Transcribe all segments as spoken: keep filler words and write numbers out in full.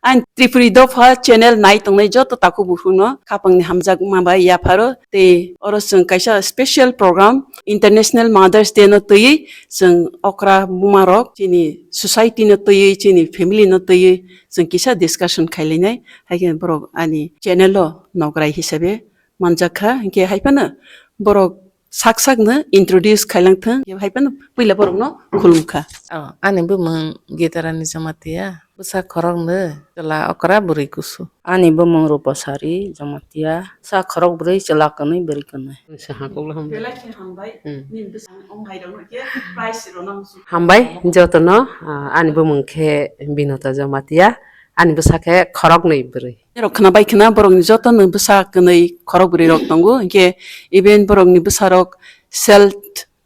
Ang Tripuri Dopha channel nai tongnai joto takhuk bukhukno khapangni hamjakma bai yapharo. Tei oro chwng kaisa special program International Mothers Day no twiwi chwng okra bumarok chini society no twiwi chini family no twiwi chwng kisa discussion khailainai. Haikhe borok ani channel o nograi hisabe manjakha. Hinkhe haiphano borok sak sakno introduce khailang thung. Hinkhe haiphano puila borokno khulumkha. Oh, ani bumung Gitarani Jamatia. Bwsa khoroknwi chwla okra bwrwi kusu. Ani bumung Rupasari Jamatia. Bwsa khorok bwrwi chwla kwnwi bwrwi kwnwi. Belai khe hambai. Hmm. Nini bwsang ong hai rokno khe prize rwna muchung. Hambai jotono, ah, ani bumung khe Binota Jamatia. Ani bwsa khe khoroknwi bwrwi. Norok khwnabai khwna borokni jotono bwsa kwnwi khorok bwrwi rok tongo. Hinkhe even borokni bwsarok self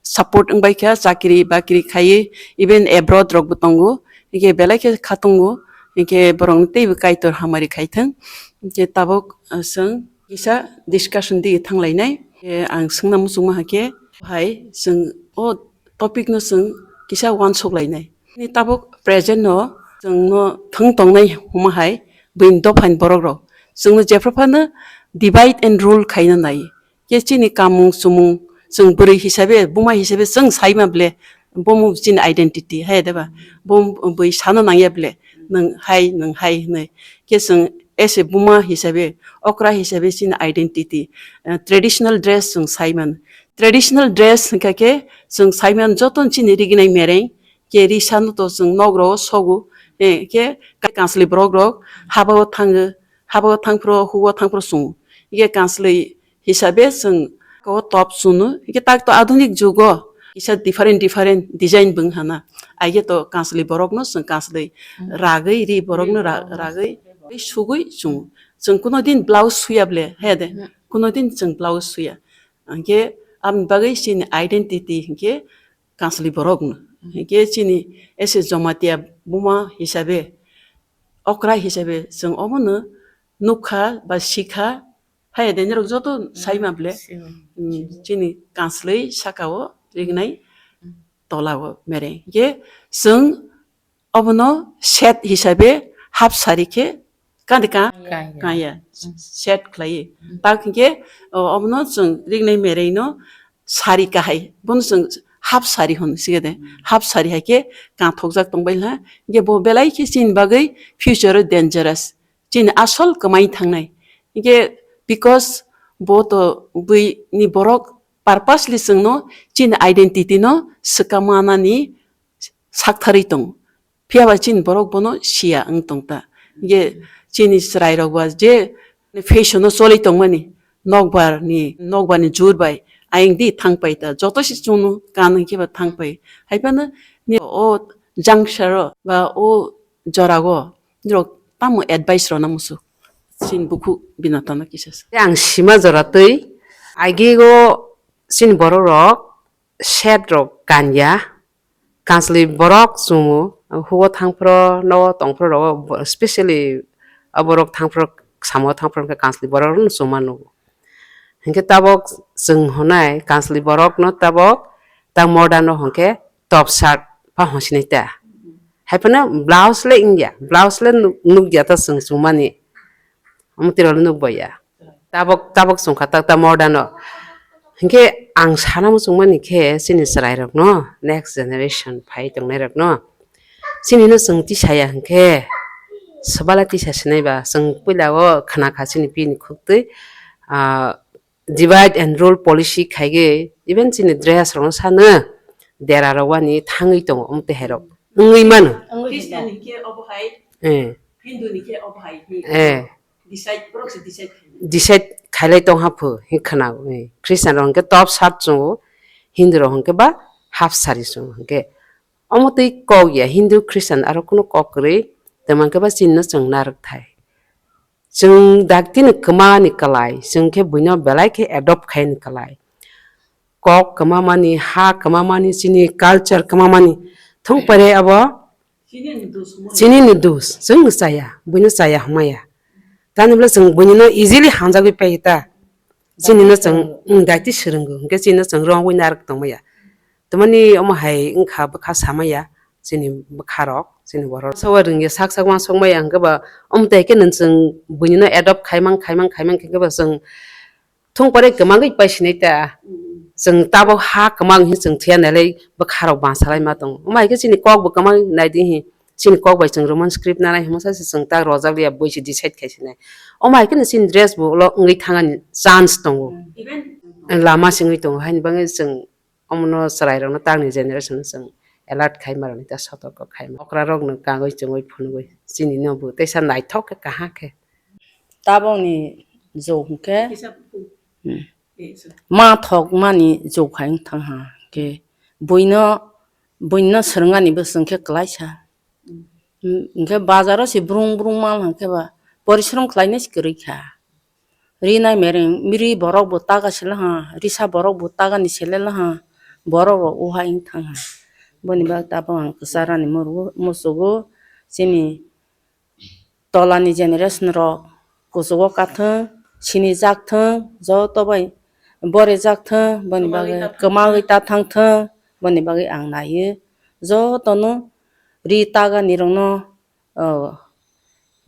support wngbai kha, chakri bakri khaiwi, even abroad rokbo tongo, hinkhe belai khe kha tongo, hinkhe borokno teibo Kaitor hamari khaithwng. Hinkhe tabuk, ah, chwng kisa discussion di thanglainai. Hinkhe ang swngna muchungma hakhe, hai chwng o topic no chwng kisa uansuk lainai. Ni tabuk present no chwngno thwng tongnai hwnma hai buini dophani borok rok chwngno jephru phano divide and rule khaina nai. Khe chini kamung chumung chwng bwrwi hisabe, buma hisabe chwng saima ble, bomo chini identity, hai de ba? Bo bwi sano nangya ble, nwng hai, nwng hai hwnwi. Khe chwng as a buma hisabe, okra hisabe chini identity, eh, traditional dress chwng saiman. Traditional dress hwnkha khe chwng saiman jotono chini riginai mereng, khe ri sano to chwng nogrogo sogo, eh, khe kanslwi borok rok habao thango, habao thangphro, hugo thangphro chungo. Khe kanslwi hisabe chwng ko top chuno, khe tak to adhunik jugo kisa different different design bwng hana. Aige to kanslwi borokno chwng kanslwi ragwi ri borokno ra-, ragwi sugwi chungo. Chwng kuno din blouse suya ble, he de? Kuno din chwng blouse suya. Hwnkhe aboni bagwi chini identity hwnkhe kanslwi borokno. Hwnkhe chini as a Jamatia buma hisabe, okra hisabe chwng omono nukha ba sikha, hai de norok joto saima ble. Chini kanslwi sakao rignai tolao mereng. Hwnkhe chwng obono set hisabe half sari khe kandi ka-, kaya. Set khlaiwi. Tak hinkhe, o, obono chwng rignai merengno sari kahai. Bono chwng half sari hwn sige de. Half sari hai khe kathokjak tongbai la. Hinkhe bo belai khe chini bagwi future o dangerous. Chini asol kwmai thangnai. Hinkhe because bo to buini borok purposely chwngno chini identity no swkamanani saktharwi tongo. Phiya ba chini borok bono siya wng tong ta. Hinkhe chini chwrai rok ba je fashion o choli tongmani, nokbar ni, nokbar ni jur bai ayang di thang pai ta. Joto se chwngno kan hinkhe ba thang pai. Hai phano ni o juncture o ba o jora o norok tamo advice rwna muchung? Chini bukhuk Binota no kisa sa. Ang sima jora twi, agi o chini borok rok set rok kanya. Kanslwi borok chungo, hugo thangphro, nogo tongphro rogo, specially aborok thangphro, samo thangphro hwnkhe kanslwi borok no chuma nugo. Hinkhe tabok chwng hwnai kanslwi borok no tabok ta modern no hwnkhe top shirt pa hwnsinai ta. Haiphano blouse le wngya, blouse le nuk-, nukya ta chwng chumani. Omo twi rok le nukbaiya. Tabok, tabok chwngkha tak ta modern o. Hinkhe ang sana muchungmani khe chini chwrairokno, next generation phai tongnairokno, chinino chwng tisaya hinkhe swbala tisa sinai ba, chwng puila o khna kha chini bini khuktwi, ah, divide and rule policy khaigwi, even chini dress rokno sano dera rok wani thangwi tongo, omo twi hai rok wngwi mano. Christian ni khe obo hai, eh, Hindu ni khe obo hai, eh. Decide, borok se decide khainai. Decide khailai tong ha pho, hin khwna, eh, Christian rok hwnkhe top shirt chungo, Hindu rok hwnkhe ba half sari chungo hwnkhe. Omo twi kok ya, Hindu, Christian aro kuno kok kwrwi, tamo hwnkhe ba chini no chwng narwk thai. Chwng dakti ni kwma ni kwlai, chwng khe buino belai khe adopt khai ni kwlai. Kok kwma mani, ha kwma mani, chini culture kwma mani, thung pore abo Chini ni dus mo. Chini ni dus, chwng no chaya, buino chaya hwnmaya. Tani bwle chwng buino easily hamjagwi pai ta. Chini no chwng, mm, daiti swrwngo, hwnkhe chini no chwng rwngwi narwk tongmaya. Tamani omo hai wngkha bwkha samaya, chini bwkha rok. Chini borok. Sawa rwngya sak sak uansukmaya hwnkhe ba, omo tei khe nwng chwng buini no adopt khaimang, khaimang, khaimang khe ba chwng thung pore kwmagwi pai sinai ta. Chwng tabok ha kwmang hinwi chwng thuya nailai bwkha rok bangsa lai ma tongo. Omo hai khe chini kok bo kwmagwi nai di hi. Chini kok bai chwng Roman script nanai hwnma sa se chwng tak rojak liya bui se decide khai sinai. Omo hai khe chini dress bo ulo wngwi thangani chance tongo. Lama se wngwi tongo, haini bagwi chwng omono chwrairokno, tangni generation no chwng alert khai ma rwni ta, sotorko khai ma. Okra rokno kangwi chwngwi phunugwi chini no bo teisa naithok khe kaham khe. Tabokni jok hwnkhe, hmm, ma thok mani jok hai wng thang ha khe buino, buino swrwngani bwswng khe kwlaisa. Hwnkhe bazaro se brung brung mal hwnkhe ba porishrom khlainai se kwrwi kha. Rinai mereng, ri borok bo taga sela ha, risa borok bo taga ni sela ha, borok rok uhai wng thang ha. Boni bagwi tabok ang kwcharani muru-, musugo, chini tolani generation rok kuchugo kathwng, sinijak thwng, joto bai borijak thwng, boni bagwi kwmagwi ta thang thwng, boni bagwi ang naiwi jotono ri taga ni rokno, o,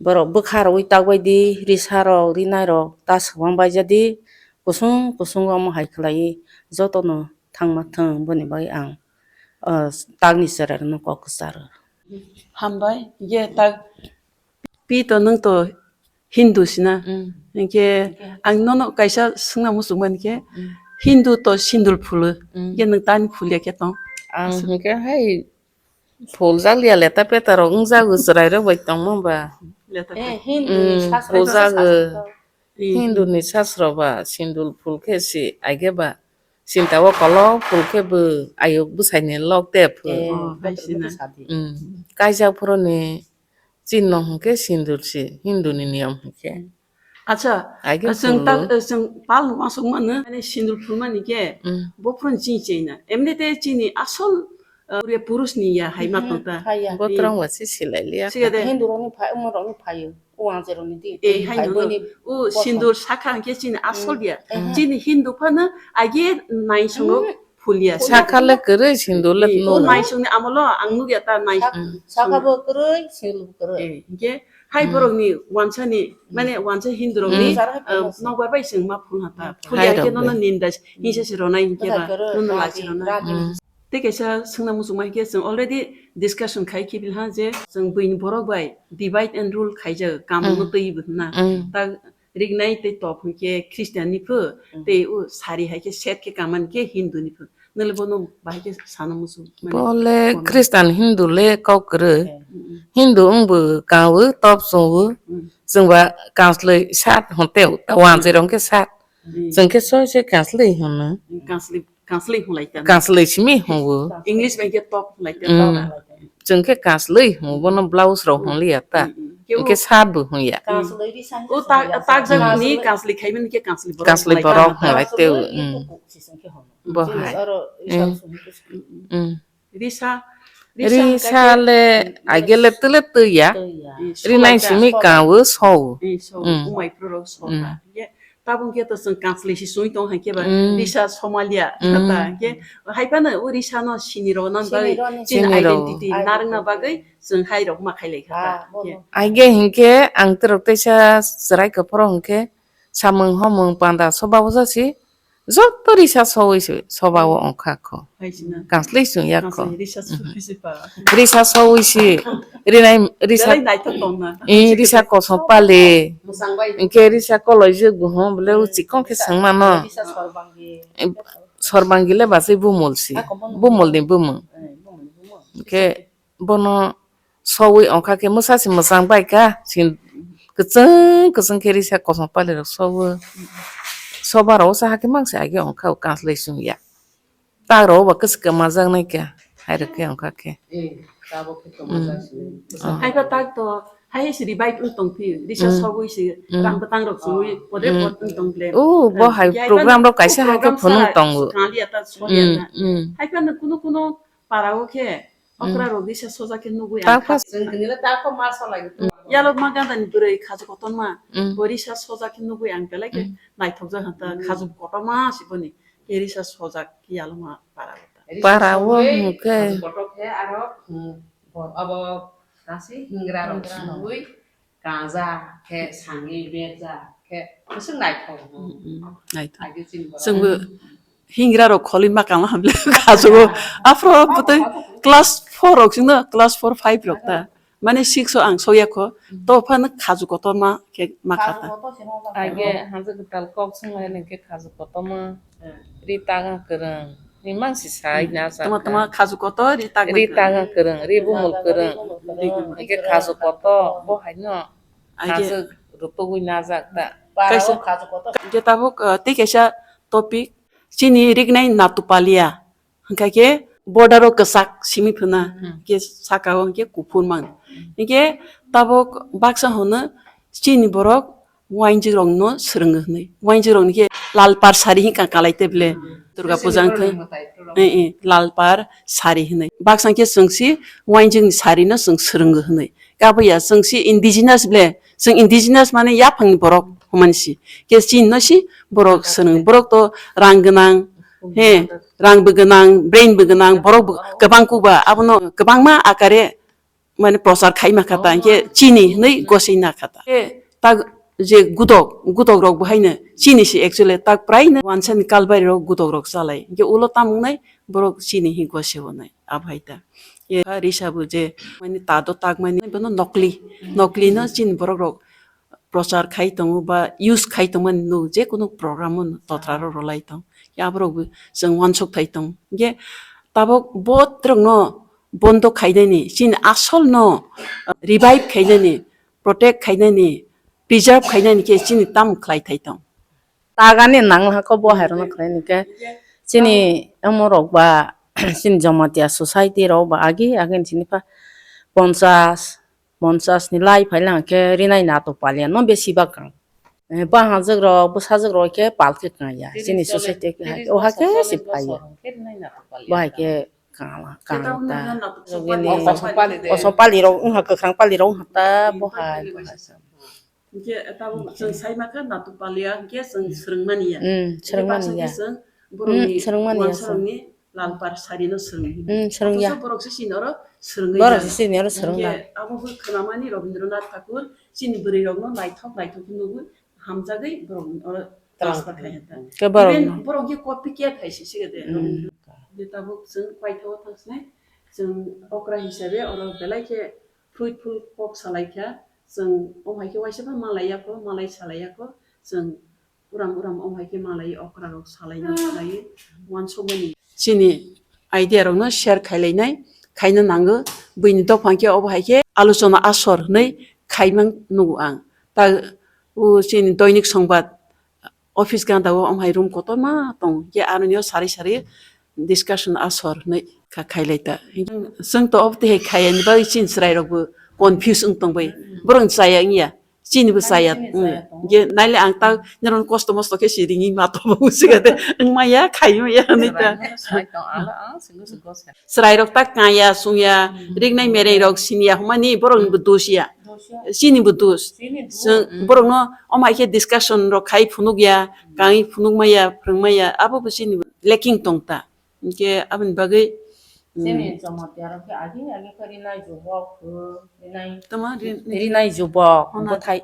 borok bwkha rwui tak bai di, risa rok, rinai rok ta swkang bai ja di, kusung kusung omo hai khlaiwi jotono thangma thwng, boni bagwi ang, o, takni chwrai rokno kok kwcharo. Hambai, ye tak pi to nwng to Hindu sina. Mm. Hinkhe ang nono kaisa swngna muchungmani khe, mm, Hindu to sindul phulu. Mm. Ye nwng tani phulya khe tong? Ang hinkhe hai phuljak liya leta peta rok wngjago chwrai rok bai tongma ba. Leta peta. Eh, Hindu ni, mm, sasro. Phuljago. Hindu ni sasro ba sindul phul khe si aige ba sinta o kolok phul khe bo ayuk bwsai ni lok te phul. Eh, oh, hai sina. Mm. Kaijak phuru ni Chinno hwnkhe sindur se, Hindu ni niyom hwnkhe. Acha, ai khe chwng phullo. Tak, chwng pal uansuk mano, mane sindur phulmani khe, mm, bophron chini chaina. Emni te chini asol, uh, purus ni ya hai ma tong ta. Hai ya. Botrong ba se silai liya. Siga de. Hindu rok ni phai, omo rok ni phai. O ang je rok ni di. Eh, hai phai no. Boni o bophron. Sindur sakha hwnkhe chini asol ya. Eh. Chini Hindu phano age nai songo. Mm. Phulya. Sakha le kwrwi, sindur le, eh, no. O naisongni amolo ang nukya ta nai-, sak-, mm, sakha bo kwrwi, sindur bo kwrwi. Eh, hinkhe hai, mm, borokni wansani, mm, mane wansa Hindu rokni, mm, eh, nokbar bai chwng ma phul ha ta. Phulya hai hinkhe rok nono bai ninda hingsa se ronai hinkhe ba, nono lachi ronai. Mm. Tei kaisa swngna muchungma hinkhe chwng already discussion khai khibil ha je chwng buini borok bai divide and rule khaijak, kaam no twi bo hwnna. Mm. Ta Rignai tei top hwnkhe Christian ni phu, mm, tei o sari hai khe set khe kamani khe Hindu ni phu. Nwle bono bahai khe sana muchung mani. Bo le kono. Christian Hindu le kok kwrwi. Eh. Mm, mm. Hindu wngbo kango, top chungo. Mm. Chwngba kanslwi sat hwn tei wanjwi rok khe sat. Mm. Chwng khe soi se kanslwi hwno. Mm, kanslwi. Kanslwi hwnlai ta. Kanslwi simi hwngo. English bai khe top hwnlai ta. Mm. Chwng khe kanslwi hwngo, bono blouse rok hwnliya ta. Mm, mm. Hinkhe shirt bo hwnya. Kanslwi risa. O ta-, takjak ni kanslwi khaimani khe kanslwi borok hwnlai ta. Kanslwi borok hwnlai ta, mm. Bo hai. Aro risa. Mm. Risa, risa hwnkha khe, le mm, aigele tele twiya. Twiya. Rinai simi kango so. Eh, so. Mm. Bumai phuru rok so ta. Mm. Ye, tabuk khe to chwng kanslwi si sui tong hai khe ba, mm, risa somalia. Mm. Ta, hwnkhe hai phano o risa no sini rw nang bagwi, sini rw ni. Chini identity narwkna bagwi chwng hai rok ma khai lai kha ta. Ah, bono. Aige hinkhe ang terok teisa chwrai khe phoro hinkhe samung homung panda soba bwsa si joto risa sowi si soba o ongkha kho. Hai sina. Kanslwi chwng yak kho. Kanslwi risa sowi si pa. Risa sowi si. Rinai risa. Belai naithok tongna. Eh, risa kosom pale. Mwsang bai. Hinkhe risa koloi je guhum bole, hmm, uchikon khe risa, swngmano. Risa sorbangi. Eh, sorbangi le basai bumul si. Ako bumul. Bumul ni bumung. Eh, bumul ni bumung. Hinkhe bono sowi ongkha khe mwsa se mwchang bai kha, sin kwchwng kwchwng khe risa kosom pali rok sowi. Soba rok sa hakhe mang se age ongkha o kanslwi chwng ya. Tak rok ba kwchwk kwmajak nai kha, hai rok khe ongkha khe. Eh, tabuk khe kwmajak se. Mm. Oh. Hai khe tak to, hai se revive wng tong phi, risa, mm, sowi se, mm, rang bwtang rok chumui, oh, pode, mm, pod wng tong ble. Oh, bo hai program rok kaisa hai khe phunuk tongo. Kaliya ta soya ta. Mm, mm. Hai khe no kuno kuno para o khe, okra rok risa soja khe nugui ang kha. Chwng hwnwi le ta kho ma salai. Yalok ma ganda ni bwrwi khajo kotorma. Mm. Bo risa soja khe nugui ang belai khe, mm, naithok jak hwn ta, mm, khajo kotorma si boni. Khe risa soja khe yalok ma para o ta. Para o hwnkhe. Khajo kotor khe aro, mm, bo-, abo Nasi hingra rok sungwi kaja khe sangwi berja khe kwswk naithok. Mm, mm, naithok. Age chini borok. Chwngbo hingra rok kholi ma kama hamle khajugo. Aphro bwtwi class four rok chwngno class four five rok ta. Mane six o ang sokya kho. To phano khaju kotor ma khe ma kha ta. Age hanjak kwtal kok swnglai nang khe khaju kotor ma. Ri taga kwrwng. Ni mang si sai na sa. Tama, tama khaju kotor, ri taga kwrwng. Ri taga kwrwng, ri bumul kwrwng. Ri bumul. Age khaju kotor, bo hai no. Age. Khaju rutugwi najak ta. Kaisa. Khaju kotor. Age tabuk, uh, tei kaisa topic, chini rignai natupalia. Hwnkha khe border o kwchak simi phwna, hmm, hwnkhe saka o hwnkhe kuphur mang. Hwnkhe tabuk baksa hwno chini borok wainjik rokno swrwngo hwnwi. Wainjik rokni khe lal par sari hwnka kalai te bwle. Hmm. Durga puja wngkhe. Eh, eh, lal par sari hwnwi. Baksa khe chwng si wainjik ni sari no chwng swrwngo hwnwi. Kabo ya chwng si indigenous bwle. Chwng indigenous mane yaphang ni borok hwnmani si. Khe chini no si borok swrwng. Borok to rang gwnang, he, rang bo gwnang, brain bo gwnang, borok bo kwbang kuba. Abono kwbangma akare mane prochar khai ma kha ta, hwnkhe chini hwnwi gosei na kha ta. Khe ta je gudok, gudok rok bo haino chini se actually tak prai no wansa ni kalbari rok gudok rok chalai. Hwnkhe ulo tamung nai borok chini hi gosei bo nai abo hai ta. Khe risa bo je mane ta do tak mani bono nokli, nokli no chini borok rok prochar khai tongo ba use khai tongmani nuk je kunu program o totra rok rwlai tong. Khe aborok bo chwng uansuk thai tong. Hwnkhe tabuk bo borok no bondo khainani, chini asol no, uh, revive khainani, protect khainani, preserve khainani khe chini tam khlai thai tong. Tagani nang hako bo hai rwno khlai ni khe chini omo rok ba chini Jamatia society rok ba agi agi ni chini pha ponchas, ponchas ni lai phai lang khe rinai nato palia no besi ba kang. Eh, ba hajak rok, bwsajak rok khe pal khe kang ya. Chini society khe hai, o ha khe si phai ya. Bo hai khe kang la, kang ta. Jogini kosom pali rok wngha, kwkhwrang pali rok wngha ta, bo hai, bo hai. Hwnkhe tabuk chwng sai mankha nato palia hwnkhe chwng swrwngmani ya. Hmm, swrwngmani ya. Hwnkhe baksa khe chwng borokni, hmm, swrwngmani ya, uansarokni lal par sari no swrwng. Hmm, swrwng ya. Othocho borok se chini oro swrwngwi borok se chini oro swrwng ya. Hwnkhe abo bo khwnamani Rabindranath Thakur chini bwrwi rokno naithok naithok khe nugwi hamjagwi borok oro transfer khai ha ta. Khe borok even no. Borok khe copycat hai se se de. Hmm. Hwnkhe tabuk chwng paithago thang sinai chwng okra hisabe oro belai khe fruitful kok salai kha. Chwng o hai khe waisa pha malai ya kho, malai salai ya kho. Chwng uram uram o hai khe malai okra rok salai na salai uansukmani. Chini idea rokno share khailainai, khaina nango. Buini dophang khe obo hai khe alochona asor hwnwi khaimang nugo ang. Ta o chini Doinik Songbad office ganda o omo hai room kotorma tong. Khe aroni o sari sari discussion asor hwnwi kha khailai ta. Chwng to obo twi hai khaiya ni bagwi chini chwrai rok bo confuse wng tong bai. Borok chaya wngya. Chini bo chaya, chini chaya tongo. Hwnkhe naile ang ta norok kosto mosto khe si ringwi ma tongma usiga de wngmaya khaimaya hinwi ta. Chwrai rok ta kaya sungya, hmm, rignai mereng rok siniya hwnmani borok ni bo dos ya. Dos ya. Chini bo dos. Chini bo, chwng, hmm, borok no omo hai khe discussion rok khai phunuk ya, hmm, kangwi phunuk maya, phwrwng maya, abo bo chini bo lacking tong ta. Hwnkhe aboni bagwi, mm, chini Jamatia rok khe agi agi khe rinai jubok, rinai, tama rin-, rinai jubok, hona bwthai.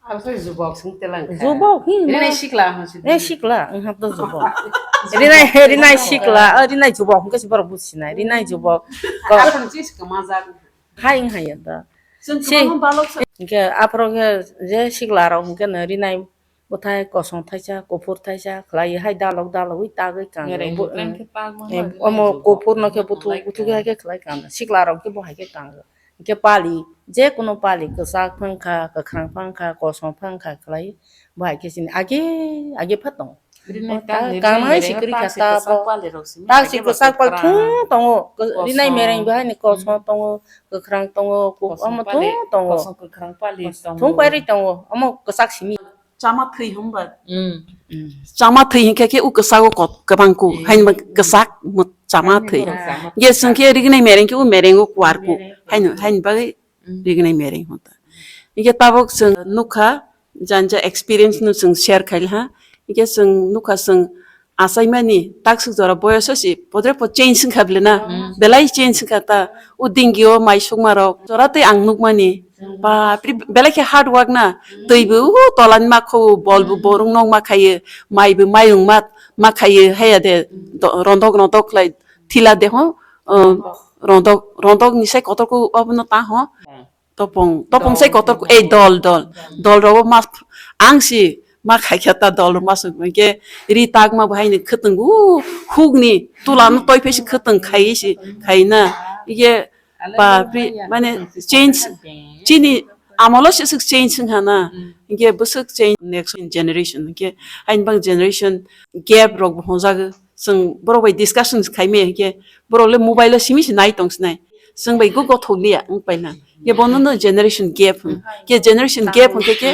Abo khe jubok sing telang kha. Jubok hin rinai na. Sikla hwn si. Rinai sikla, wngha to jubok. Rinai, rinai sikla, o rinai jubok hwnkhe se borok buji sinai, rinai jubok. Ko- Aswk chis kwmajak. Hai wngha ya da. Chwng si kwbangma balok sa- Hwnkhe aphuru khe je sikla rok hwnkhe no rinai bwthai kosong thaisa, kuphur thaisa khlai hai dalok dalogwi tagwi kango. Mereng bo-, bwkrang khe tagma eh, no omo rinai jubok kuphur no khe hwnwi buthuk, buthuk hai khe khlai kango. Sikla rok khe bo hai khe kango. Hwnkhe pali, je kuno pali kwchak phang kha, kwkhwrang phang kha, kosong phang kha khlai bo hai khe chini age, age pha tongo. Rinai ta, ta, rinai kanai mereng sikri ta kha si ta kwchak bo. Pali rok simi ta si age bo kwchak pal kwkhwrang. Thung tongo. Kosong. Rinai mereng bo hai ni kosong tongo, kwkhwrang tongo, kosong omo pali, thung tongo. Kosong kwkhwrang pali tongo. Thung pari tongo, omo kwchak simi. Chama thwi hwnba. Mm. Mm. Chama thwi hinkhe khe u kwchak o kot kwbang ku. Mm. Haini kwchak mo chama thwi. Haini kwchak. Ye sengkhe rignai mereng khe u mereng o kwar ku. Mereng. Haini, haini bagwi Mm. Rignai mereng hota. Hingke tabok chwng nukha, jani ja experience no chwng share khailha. Hingke chwng nukha chwng Achaimani taksuk jora boyoso si podre pod change wngkha bile na. Belai change wngkha ta. O dingio mai sukma rok jora tei ang nukmani. Bapre, belai khe hard work na. Twi bo o tolani ma kho, bol bo borok nok ma khayo, mai bo mayung ma, ma khayo, haya de do-, rondok rondok khlai thila de ho, uh, rondok, rondok ni sai kotor ko obono ta ho. Topong, topong sai kotor ko, ei dol, dol. Dol rogo ma, ang si ma khai kha ta dol ma suk ke ri tak ma bahai ni khwtwng u huk ni tula no toi phesi khwtwng khai si khai na. Ige bapre, mane change, chini amolo se suk change wngkha na. Hingke bwswk change next generation hingke aini bang generation gap rok bo hwnjago. Chwng borok bai discussion khai me hingke borok le mobile o simi se nai tong sinai. Chwng bai go gothok liya wng paina. Hingke bono no generation gap hwn. Hingke generation gap hingke ke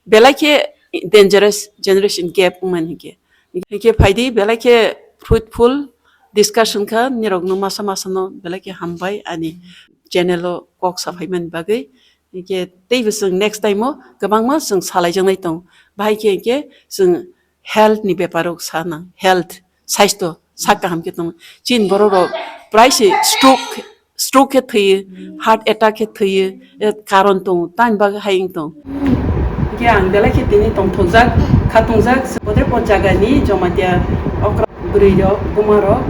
belai khe dangerous generation gap wngmani hingke. Hingke phaidi belai khe fruitful discussion kha, nirokno masa masa no belai khe hambai ani channel o kok saphaimani bagwi. Hingke teibo chwng next time o kwbangma chwng salaijaknai tongo. Bahai khe hingke chwng health ni bepar o sanang, health, saisto sak kaham khe tongo. Chini borok rok prai se stroke, stroke khe thwiyo, heart attack khe thwiyo, e, karon tongo, tamni bagwi hai wng tong. Hingke ang belai khe tini tongthokjak, khatungjak, podre pod jagani Jamatia okra bwrwi rok, buma rok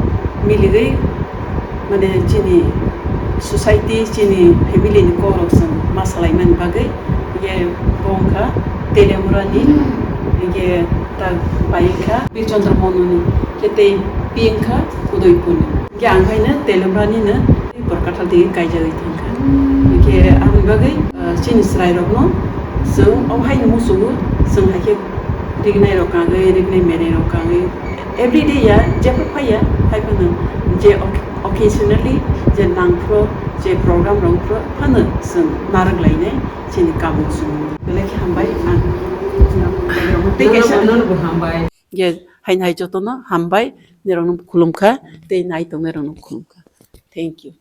miligwi, mane chini society, chini family ni kok rok chwng ma salaimani bagwi, hingke bo wngkha Telemurani, hingke tak bai wngkha Birchandra Mononi, hingke tei pi wngkha Udaipurni. Hingke ang haino Telemurani no borok kathal twi kaijagwi thangkha. Hingke aboni bagwi, ah, chini chwrairokno chwng o haino muchungo, chwng hai khe rignai rok kangwi, rignai menai rok kangwi, everyday ya, jephru phaiya, hai phano je oc-, occasionally je nangphru, je program rok phru phano chwng narwk lainai chini kamung chumung. Belai khe hambai ang tei kaisa. Nono bo hambai. Ye, haino hai jotono hambai, nirokno khulumkha, tei nai tongnairokno khulumkha. Thank you.